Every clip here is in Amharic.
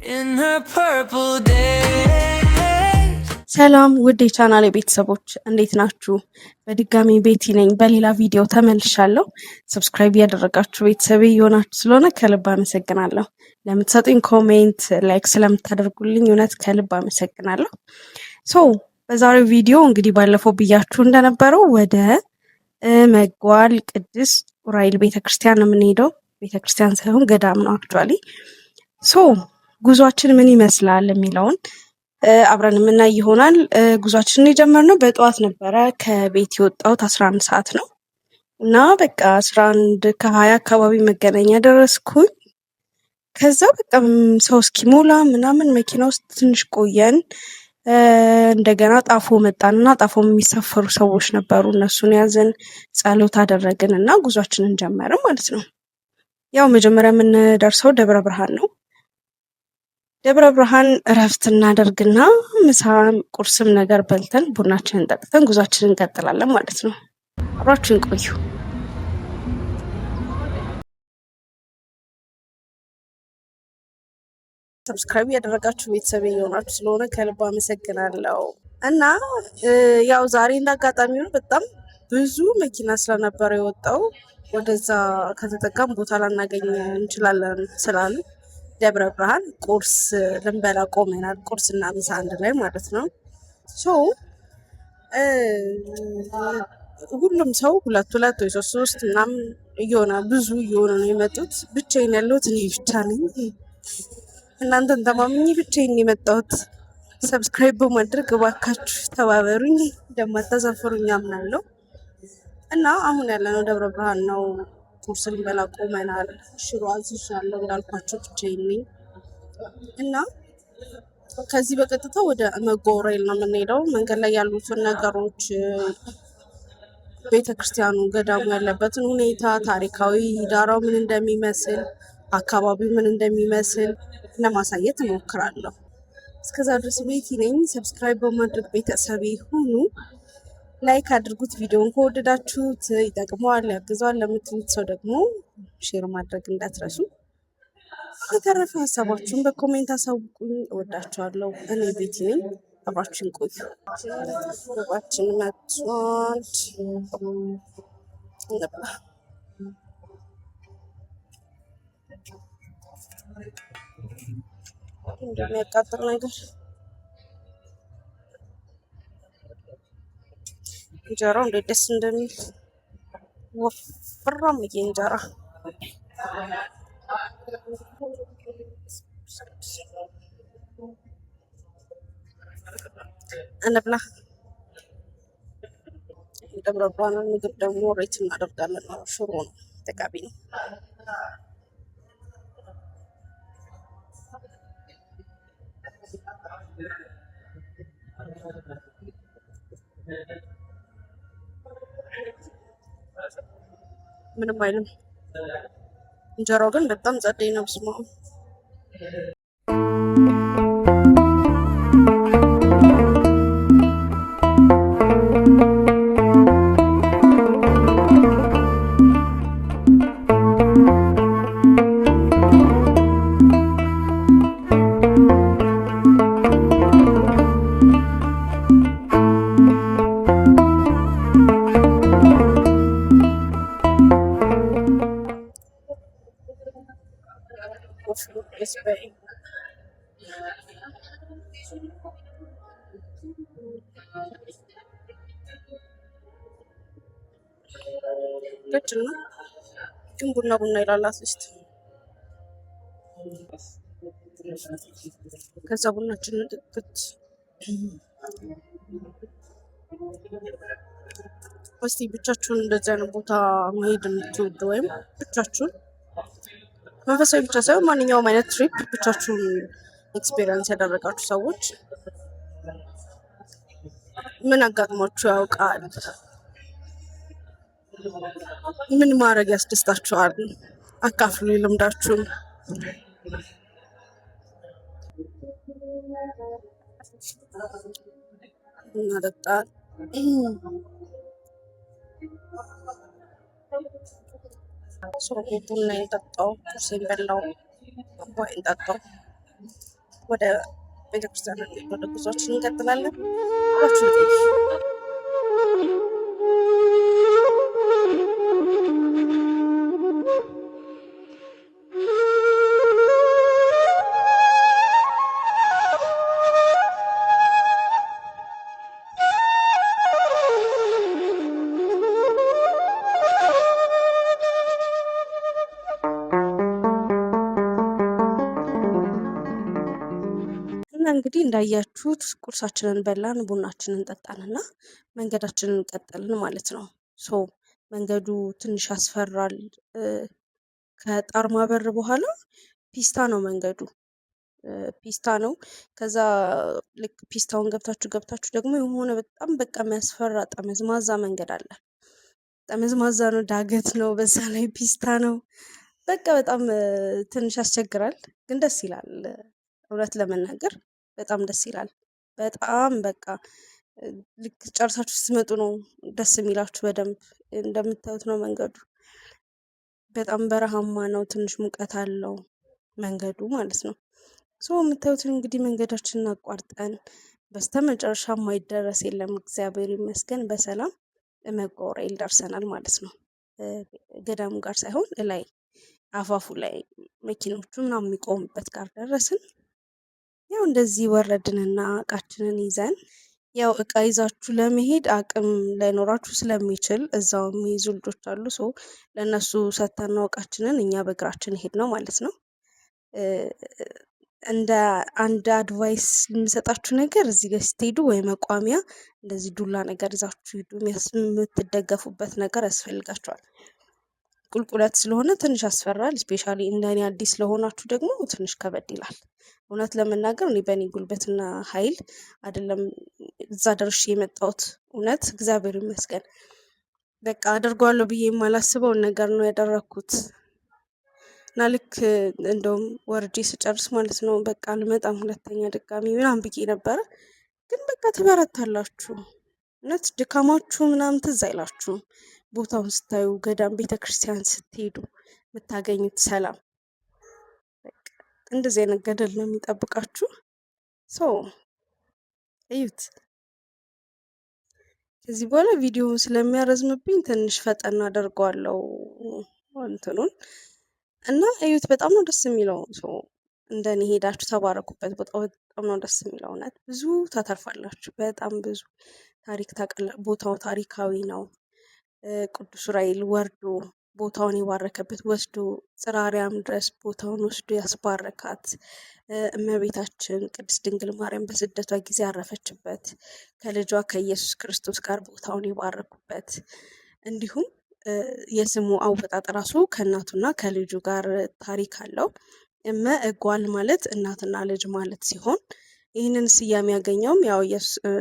In her purple daze. ሰላም ውድ የቻናል ቤተሰቦች፣ እንዴት ናችሁ? በድጋሚ ቤቲ ነኝ። በሌላ ቪዲዮ ተመልሻለሁ። Subscribe ያደረጋችሁ ቤተሰቤ የሆናችሁ ስለሆነ ከልብ አመሰግናለሁ። ለምትሰጡኝ comment፣ like ስለምታደርጉልኝ እውነት ከልብ አመሰግናለሁ። So በዛሬው ቪዲዮ እንግዲህ ባለፈው ብያችሁ እንደነበረው ወደ መጓል ቅዱስ ዑራኤል ቤተክርስቲያን ነው የምንሄደው። ቤተክርስቲያን ሳይሆን ገዳም ነው actually። So ጉዟችን ምን ይመስላል የሚለውን አብረን የምናይ ይሆናል። ጉዟችንን የጀመርነው በጠዋት ነበረ። ከቤት የወጣሁት 11 ሰዓት ነው እና በቃ 11:20 አካባቢ መገናኛ ደረስኩኝ። ከዛ በቃ ሰው እስኪሞላ ምናምን መኪና ውስጥ ትንሽ ቆየን። እንደገና ጣፎ መጣን እና ጣፎ የሚሳፈሩ ሰዎች ነበሩ። እነሱን ያዝን፣ ጸሎት አደረግን እና ጉዟችንን ጀመርን ማለት ነው። ያው መጀመሪያ የምንደርሰው ደብረ ብርሃን ነው። ደብረ ብርሃን እረፍት እናደርግና ምሳም ቁርስም ነገር በልተን ቡናችንን ጠጥተን ጉዟችንን እንቀጥላለን ማለት ነው። አብራችሁን ቆዩ። Subscribe ያደረጋችሁ ቤተሰብ የሆናችሁ ስለሆነ ከልብ አመሰግናለሁ። እና ያው ዛሬ እንዳጋጣሚ ሆኖ በጣም ብዙ መኪና ስለነበረ የወጣው ወደዛ ከተጠጋም ቦታ ላናገኝ እንችላለን ስላሉ ደብረ ብርሃን ቁርስ ልንበላ ቆመናል። ቁርስና ምሳ አንድ ላይ ማለት ነው። So ሁሉም ሰው ሁለት ሁለት ወይ ሶስት ሶስት ምናምን እየሆነ ብዙ እየሆነ ነው የመጡት። ብቻዬን ያለሁት እኔ ብቻ ነኝ። እናንተን ተማምኜ ብቻዬን የመጣሁት። Subscribe በማድረግ እባካችሁ ተባበሩኝ። እንደማታሳፍሩኝ አምናለሁ። እና አሁን ያለነው ደብረ ብርሃን ነው። ቁርስ ልንበላ ቆመናል። ሽሮ አዝዣለሁ እንዳልኳቸው ብቻዬን ነኝ። እና ከዚህ በቀጥታ ወደ እመጓ ዑራኤል ነው የምንሄደው። መንገድ ላይ ያሉትን ነገሮች፣ ቤተክርስቲያኑ፣ ገዳሙ ያለበትን ሁኔታ፣ ታሪካዊ ዳራው ምን እንደሚመስል፣ አካባቢው ምን እንደሚመስል ለማሳየት እሞክራለሁ። እስከዛ ድረስ ቤቲ ነኝ። Subscribe በማድረግ ቤተሰቤ ሁኑ። Like አድርጉት። ቪዲዮን ከወደዳችሁት፣ ይጠቅመዋል፣ ያግዘዋል ለምትሉት ሰው ደግሞ share ማድረግ እንዳትረሱ። በተረፈ ሀሳባችሁን በ comment አሳውቁኝ። እወዳችኋለሁ። እኔ ቤቲ ነኝ። አብራችሁን ቆዩ። ምግባችን መጥቷል። እንብላ። እንደሚያቃጥል ነገር እንጀራው እንዴት ደስ እንደሚል፣ ወፍራም እንጀራ። እንብላ። ደብረ ብርሃንን ምግብ ደግሞ rate እናደርጋለን። ሽሮ ነው፣ ጠቃሚ ነው። ምንም አይልም። እንጀራው ግን በጣም ጸደይ ነው። ስማ። Crispy. ቀጭን ነው ግን ቡና ቡና ይላል at least። ከዛ ቡናችንን ጥጥት። እስቲ ብቻችሁን እንደዚህ አይነት ቦታ መሄድ የምትወዱ ወይም ብቻችሁን መንፈሳዊ ብቻ ሳይሆን ማንኛውም አይነት trip ብቻችሁን experience ያደረጋችሁ ሰዎች ምን አጋጥሟችሁ ያውቃል? ምን ማድረግ ያስደስታችኋል? አካፍሉ ልምዳችሁን። እናጠጣል። ቡና ጠጣው፣ ቁርሴን በላው፣ ቡና ጠጣው። ወደ ቤተክርስቲያን ወደ ጉዟችን እንቀጥላለን። አብራችሁን ቆዩ። እና እንግዲህ እንዳያችሁት ቁርሳችንን በላን፣ ቡናችንን ጠጣንና መንገዳችንን ቀጠልን ማለት ነው። So መንገዱ ትንሽ ያስፈራል። ከጣርማ በር በኋላ ፒስታ ነው መንገዱ፣ ፒስታ ነው። ከዛ ልክ ፒስታውን ገብታችሁ ገብታችሁ ደግሞ የሆነ በጣም በቃ የሚያስፈራ ጠመዝማዛ መንገድ አለ። ጠመዝማዛ ነው፣ ዳገት ነው፣ በዛ ላይ ፒስታ ነው። በቃ በጣም ትንሽ ያስቸግራል፣ ግን ደስ ይላል። እውነት ለመናገር በጣም ደስ ይላል። በጣም በቃ ልክ ጨርሳችሁ ስትመጡ ነው ደስ የሚላችሁ። በደንብ እንደምታዩት ነው መንገዱ። በጣም በረሃማ ነው፣ ትንሽ ሙቀት አለው መንገዱ ማለት ነው። So የምታዩትን እንግዲህ መንገዳችንን አቋርጠን በስተመጨረሻ ማይደረስ የለም፣ እግዚአብሔር ይመስገን በሰላም መጓ ዑራኤል ደርሰናል ማለት ነው። ገዳሙ ጋር ሳይሆን ላይ አፋፉ ላይ መኪኖቹ ምናምን የሚቆሙበት ጋር ደረስን። ያው እንደዚህ ወረድንና እቃችንን ይዘን፣ ያው እቃ ይዛችሁ ለመሄድ አቅም ላይኖራችሁ ስለሚችል እዛው የሚይዙ ልጆች አሉ። So ለእነሱ ሰተን ነው እቃችንን፣ እኛ በእግራችን ሄድነው ማለት ነው። እንደ አንድ advice የምሰጣችሁ ነገር እዚህ ጋር ስትሄዱ ወይ መቋሚያ እንደዚህ ዱላ ነገር ይዛችሁ ሂዱ። የምትደገፉበት ነገር ያስፈልጋችኋል። ቁልቁለት ስለሆነ ትንሽ ያስፈራል። Especially እንደኔ አዲስ ለሆናችሁ ደግሞ ትንሽ ከበድ ይላል። እውነት ለመናገር እኔ በእኔ ጉልበትና ኃይል አይደለም እዛ ደርሼ የመጣሁት። እውነት እግዚአብሔር ይመስገን። በቃ አደርገዋለሁ ብዬ የማላስበውን ነገር ነው ያደረኩት። እና ልክ እንደውም ወርጄ ስጨርስ ማለት ነው በቃ አልመጣም ሁለተኛ ድጋሚ ምናምን ብዬ ነበረ። ግን በቃ ትበረታላችሁ። እውነት ድካማችሁ ምናምን ትዝ አይላችሁም። ቦታውን ስታዩ፣ ገዳም ቤተክርስቲያን ስትሄዱ የምታገኙት ሰላም፣ በቃ እንደዚህ አይነት ገደል ነው የሚጠብቃችሁ። So እዩት። ከዚህ በኋላ ቪዲዮውን ስለሚያረዝምብኝ ትንሽ ፈጠን አደርገዋለሁ እንትኑን እና እዩት። በጣም ነው ደስ የሚለው። So እንደኔ ሄዳችሁ ተባረኩበት። ቦታው በጣም ነው ደስ የሚለው። እውነት ብዙ ታተርፋላችሁ። በጣም ብዙ ታሪክ ታውቃላችሁ። ቦታው ታሪካዊ ነው። ቅዱስ ዑራኤል ወርዶ ቦታውን የባረከበት፣ ወስዶ ጽራሪያም ድረስ ቦታውን ወስዶ ያስባረካት፣ እመቤታችን ቅድስት ድንግል ማርያም በስደቷ ጊዜ ያረፈችበት፣ ከልጇ ከኢየሱስ ክርስቶስ ጋር ቦታውን የባረኩበት፣ እንዲሁም የስሙ አወጣጥ ራሱ ከእናቱና ከልጁ ጋር ታሪክ አለው። እመ እጓል ማለት እናትና ልጅ ማለት ሲሆን ይህንን ስያሜ ያገኘውም ያው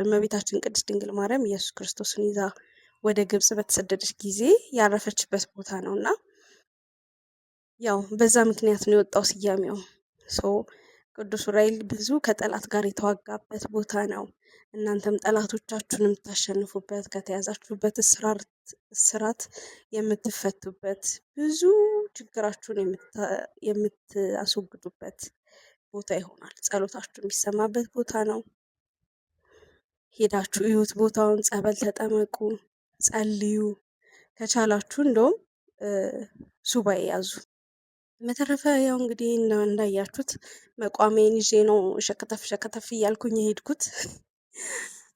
እመቤታችን ቅድስት ድንግል ማርያም ኢየሱስ ክርስቶስን ይዛ ወደ ግብጽ በተሰደደች ጊዜ ያረፈችበት ቦታ ነው እና ያው በዛ ምክንያት ነው የወጣው ስያሜው። So ቅዱስ ዑራኤል ብዙ ከጠላት ጋር የተዋጋበት ቦታ ነው። እናንተም ጠላቶቻችሁን የምታሸንፉበት፣ ከተያዛችሁበት እስራት የምትፈቱበት፣ ብዙ ችግራችሁን የምታስወግዱበት ቦታ ይሆናል። ጸሎታችሁ የሚሰማበት ቦታ ነው። ሄዳችሁ እዩት ቦታውን፣ ጸበል ተጠመቁ፣ ጸልዩ። ከቻላችሁ እንደውም ሱባኤ ያዙ። በተረፈ ያው እንግዲህ እንዳያችሁት መቋሚያዬን ይዤ ነው ሸከተፍ ሸከተፍ እያልኩኝ የሄድኩት።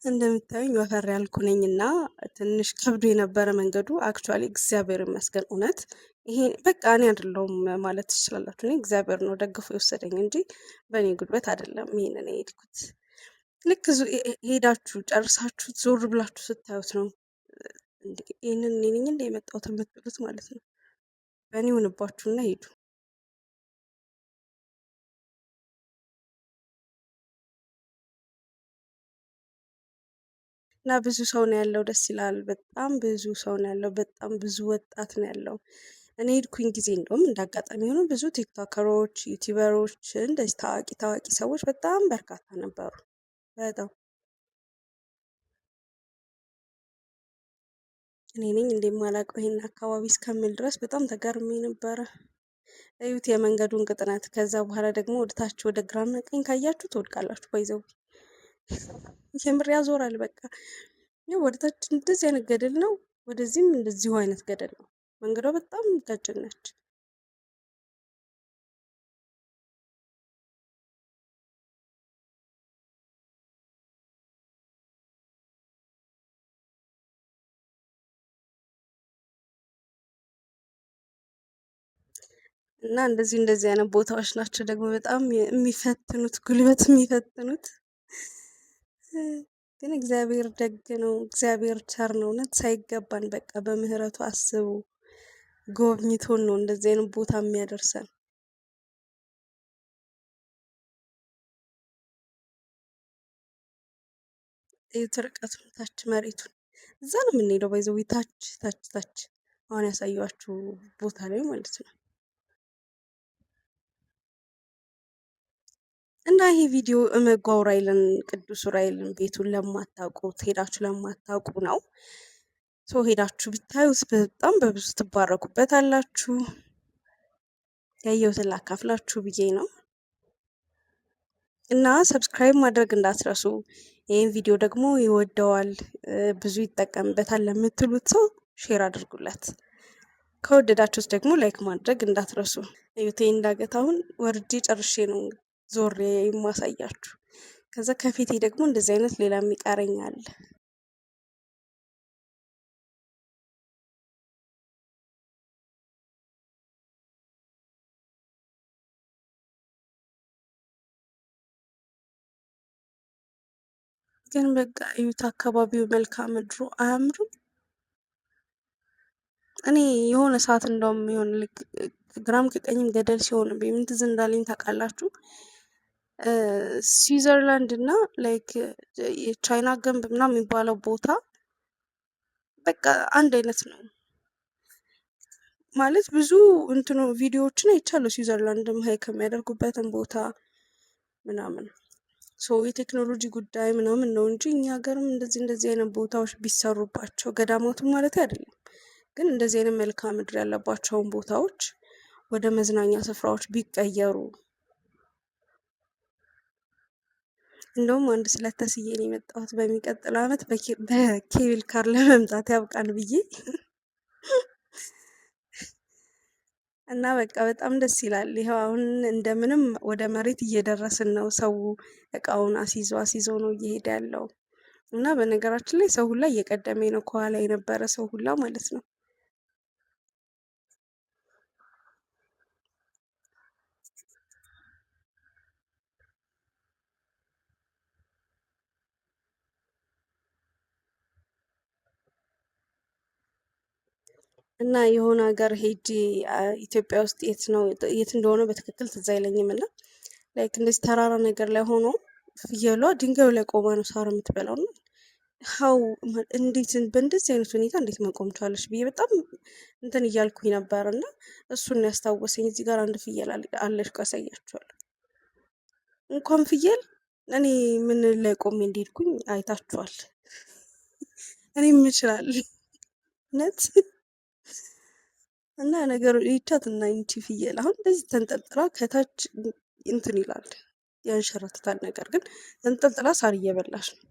እንደምታዩኝ ወፈር ያልኩ ነኝ እና ትንሽ ከብዶ የነበረ መንገዱ። Actually እግዚአብሔር ይመስገን እውነት ይሄ በቃ እኔ አይደለሁም ማለት ትችላላችሁ። እኔ እግዚአብሔር ነው ደግፎ የወሰደኝ እንጂ በእኔ ጉልበት አይደለም ይሄንን የሄድኩት። ልክ ሄዳችሁ ጨርሳችሁት ዞር ብላችሁ ስታዩት ነው እንዴ ይህንን እኔ ነኝ እንደ የመጣሁት የምትሉት ማለት ነው። በእኔ ሆንባችሁና ሄዱ። እና ብዙ ሰው ነው ያለው። ደስ ይላል። በጣም ብዙ ሰው ነው ያለው። በጣም ብዙ ወጣት ነው ያለው። እኔ ሄድኩኝ ጊዜ እንደውም እንዳጋጣሚ ሆኖ ብዙ ቲክቶከሮች፣ ዩቲዩበሮች፣ እንደዚህ ታዋቂ ታዋቂ ሰዎች በጣም በርካታ ነበሩ። በጣም እኔ ነኝ እንደማላውቀው ይሄን አካባቢ እስከምል ድረስ በጣም ተገርሜ ነበረ። እዩት የመንገዱን ቅጥነት። ከዛ በኋላ ደግሞ ወደ ታች ወደ ግራና ቀኝ ካያችሁ ትወድቃላችሁ። By the way የምር ያዞራል። በቃ ይኸው ወደ ታች እንደዚህ አይነት ገደል ነው፣ ወደዚህም እንደዚሁ አይነት ገደል ነው። መንገዷ በጣም ቀጭን ነች። እና እንደዚህ እንደዚህ አይነት ቦታዎች ናቸው ደግሞ በጣም የሚፈትኑት፣ ጉልበት የሚፈትኑት። ግን እግዚአብሔር ደግ ነው፣ እግዚአብሔር ቸር ነው። እውነት ሳይገባን በቃ በምህረቱ አስቡ ጎብኝቶን ነው እንደዚህ አይነት ቦታ የሚያደርሰን። እዩት ርቀቱን፣ ታች መሬቱን እዛ ነው የምንሄደው። By the way ታች ታች ታች አሁን ያሳየኋችሁ ቦታ ላይ ማለት ነው። እና ይሄ ቪዲዮ እመጓ ዑራኤልን ቅዱስ ዑራኤልን ቤቱን ለማታውቁት ሄዳችሁ ለማታውቁ ነው። So ሄዳችሁ ብታዩት በጣም በብዙ ትባረኩበት አላችሁ። ያየሁትን ላካፍላችሁ ብዬ ነው። እና subscribe ማድረግ እንዳትረሱ። ይህን ቪዲዮ ደግሞ ይወደዋል ብዙ ይጠቀምበታል ለምትሉት ሰው share አድርጉለት። ከወደዳችሁት ደግሞ like ማድረግ እንዳትረሱ። እዩት እንዳገት አሁን ወርጄ ጨርሼ ነው ዞሬ የማሳያችሁ። ከዛ ከፊቴ ደግሞ እንደዚህ አይነት ሌላ የሚቀረኝ አለ። ግን በቃ እዩት አካባቢው መልክዓ ምድሩ አያምርም? እኔ የሆነ ሰዓት እንደውም የሆነ ልክ ግራም ከቀኝም ገደል ሲሆንብኝ ምን ትዝ እንዳለኝ ታውቃላችሁ? ስዊዘርላንድ እና like የቻይና ግንብ ምናምን የሚባለው ቦታ በቃ አንድ አይነት ነው ማለት ብዙ እንትኑ ቪዲዮዎችን አይቻለሁ። ስዊዘርላንድም hike የሚያደርጉበትን ቦታ ምናምን so የቴክኖሎጂ ጉዳይ ምናምን ነው እንጂ እኛ ሀገርም እንደዚህ እንደዚህ አይነት ቦታዎች ቢሰሩባቸው ገዳማቱን ማለት አይደለም፣ ግን እንደዚህ አይነት መልክዓ ምድር ያለባቸውን ቦታዎች ወደ መዝናኛ ስፍራዎች ቢቀየሩ። እንደውም አንድ ስለተስዬ ነው የመጣሁት በሚቀጥለው ዓመት በ cable car ለመምጣት ያብቃን ብዬ እና በቃ በጣም ደስ ይላል። ይኸው አሁን እንደምንም ወደ መሬት እየደረስን ነው። ሰው እቃውን አስይዞ አስይዞ ነው እየሄደ ያለው እና በነገራችን ላይ ሰው ሁላ እየቀደመኝ ነው፣ ከኋላ የነበረ ሰው ሁላ ማለት ነው። እና የሆነ ሀገር ሄጄ ኢትዮጵያ ውስጥ የት ነው የት እንደሆነ በትክክል ትዝ አይለኝም። እና like እንደዚህ ተራራ ነገር ላይ ሆኖ ፍየሏ ድንጋዩ ላይ ቆማ ነው ሳር የምትበላው። እና how እንዴት በእንደዚህ አይነት ሁኔታ እንዴት መቆም ቻለች ብዬ በጣም እንትን እያልኩኝ ነበር። እና እሱን ያስታወሰኝ እዚህ ጋር አንድ ፍየል አለች፣ አሳያችኋለሁ። እንኳን ፍየል እኔ ምን ላይ ቆሜ እንደሄድኩኝ አይታችኋል። እኔም እችላለሁ እውነት። እና ነገሩ ይቻት እና ይቺ ፍየል አሁን እንደዚህ ተንጠልጥላ ከታች እንትን ይላል ያንሸራትታል። ነገር ግን ተንጠልጥላ ሳር እየበላሽ ነው።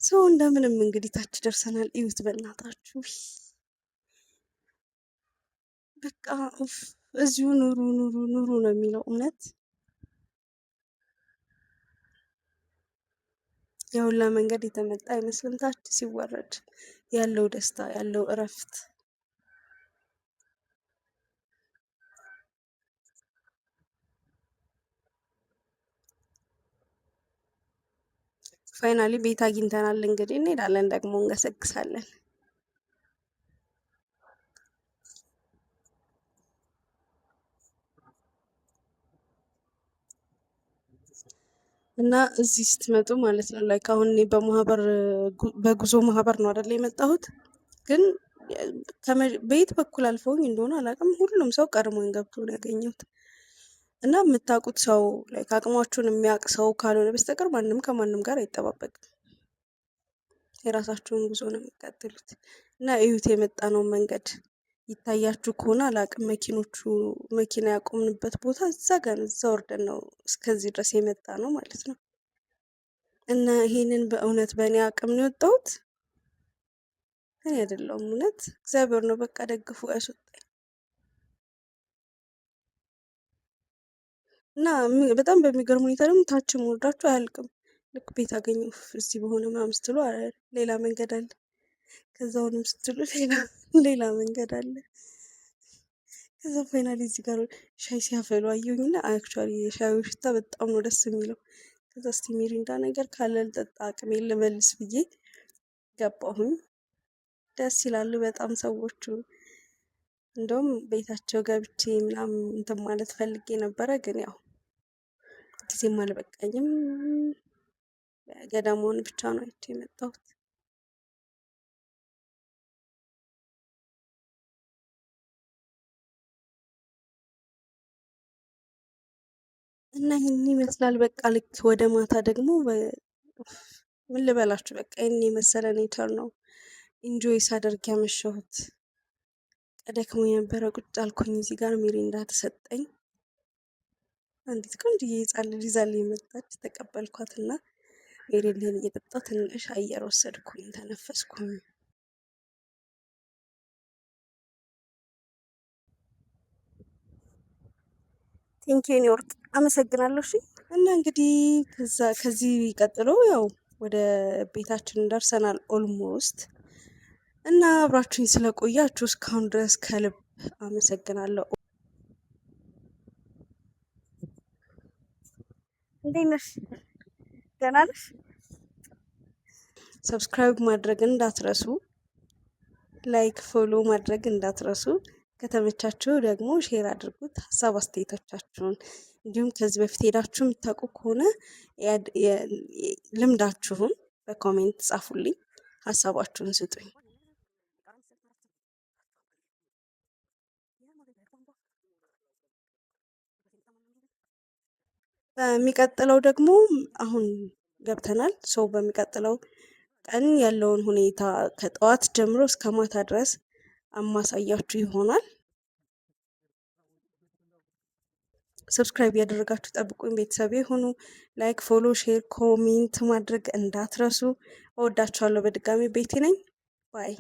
ሰው እንደምንም እንግዲህ ታች ደርሰናል። እዩት በእናታችሁ በቃ ኡፍ፣ እዚሁ ኑሩ ኑሩ ኑሩ ነው የሚለው እውነት። የሁላ መንገድ የተመጣ አይመስልም። ታች ሲወረድ ያለው ደስታ ያለው እረፍት Finally ቤት አግኝተናል። እንግዲህ እንሄዳለን ደግሞ እንገሰግሳለን። እና እዚህ ስትመጡ ማለት ነው like አሁን እኔ በማህበር በጉዞ ማህበር ነው አይደለ የመጣሁት፣ ግን በየት በኩል አልፈውኝ እንደሆነ አላውቅም። ሁሉም ሰው ቀድሞኝ ገብቶ ነው ያገኘሁት። እና የምታውቁት ሰው like አቅማችሁን የሚያውቅ ሰው ካልሆነ በስተቀር ማንም ከማንም ጋር አይጠባበቅም። የራሳችሁን ጉዞ ነው የሚቀጥሉት። እና እዩት የመጣነው መንገድ ይታያችሁ ከሆነ አላቅም። መኪኖቹ መኪና ያቆምንበት ቦታ እዛ ጋር ነው። እዛ ወርደን ነው እስከዚህ ድረስ የመጣነው ማለት ነው። እና ይሄንን በእውነት በእኔ አቅም ነው የወጣሁት? እኔ አይደለሁም፣ እውነት እግዚአብሔር ነው በቃ ደግፎ ያስወጣኝ። እና በጣም በሚገርም ሁኔታ ደግሞ ታችም ወርዳችሁ አያልቅም። ልክ ቤት አገኘሁ እዚህ በሆነ ምናምን ስትሉ ሌላ መንገድ አለ። ከዛውንም ስትሉ ሌላ መንገድ አለ። ከዛ finally እዚህ ጋር ሻይ ሲያፈሉ አየሁኝና actually የሻዩ ሽታ በጣም ነው ደስ የሚለው። ከዛ እስቲ ሚሪንዳ ነገር ካለ ልጠጣ አቅሜን ልመልስ ብዬ ገባሁኝ። ደስ ይላሉ በጣም ሰዎቹ። እንደውም ቤታቸው ገብቼ ምናምን እንትን ማለት ፈልጌ ነበረ፣ ግን ያው ጊዜም አልበቃኝም። ገዳሙን ብቻ ነው አይቼ የመጣሁት። እና ይህን ይመስላል። በቃ ልክ ወደ ማታ ደግሞ ምን ልበላችሁ፣ በቃ ይህን የመሰለ nature ነው enjoy ሳደርግ ያመሸሁት። ደክሞ የነበረ ቁጭ አልኩኝ። እዚህ ጋር ሚሪንዳ ተሰጠኝ። አንዲት ቆንጆዬ ሕፃን ልጅ ይዛልኝ መጣች። ተቀበልኳትና ሚሪንዳን እየጠጣሁ ትንሽ አየር ወሰድኩኝ፣ ተነፈስኩኝ። Thank you ኒውዮርክ፣ አመሰግናለሁ። እሺ። እና እንግዲህ ከዚህ ቀጥሎ ያው ወደ ቤታችን ደርሰናል almost። እና አብራችሁኝ ስለቆያችሁ እስካሁን ድረስ ከልብ አመሰግናለሁ። እንዴት ነሽ? ደህና ነሽ? Subscribe ማድረግ እንዳትረሱ፣ like follow ማድረግ እንዳትረሱ። ከተመቻችሁ ደግሞ share አድርጉት ሀሳብ አስተያየቶቻችሁን። እንዲሁም ከዚህ በፊት ሄዳችሁ የምታውቁ ከሆነ ልምዳችሁን በ comment ጻፉልኝ፣ ሀሳባችሁን ስጡኝ። በሚቀጥለው ደግሞ አሁን ገብተናል። ሰው በሚቀጥለው ቀን ያለውን ሁኔታ ከጠዋት ጀምሮ እስከ ማታ ድረስ አማሳያችሁ ይሆናል። Subscribe ያደረጋችሁ ጠብቁኝ፣ ቤተሰብ የሆኑ like፣ follow፣ share፣ comment ማድረግ እንዳትረሱ። እወዳችኋለሁ። በድጋሚ ቤቲ ነኝ። Bye።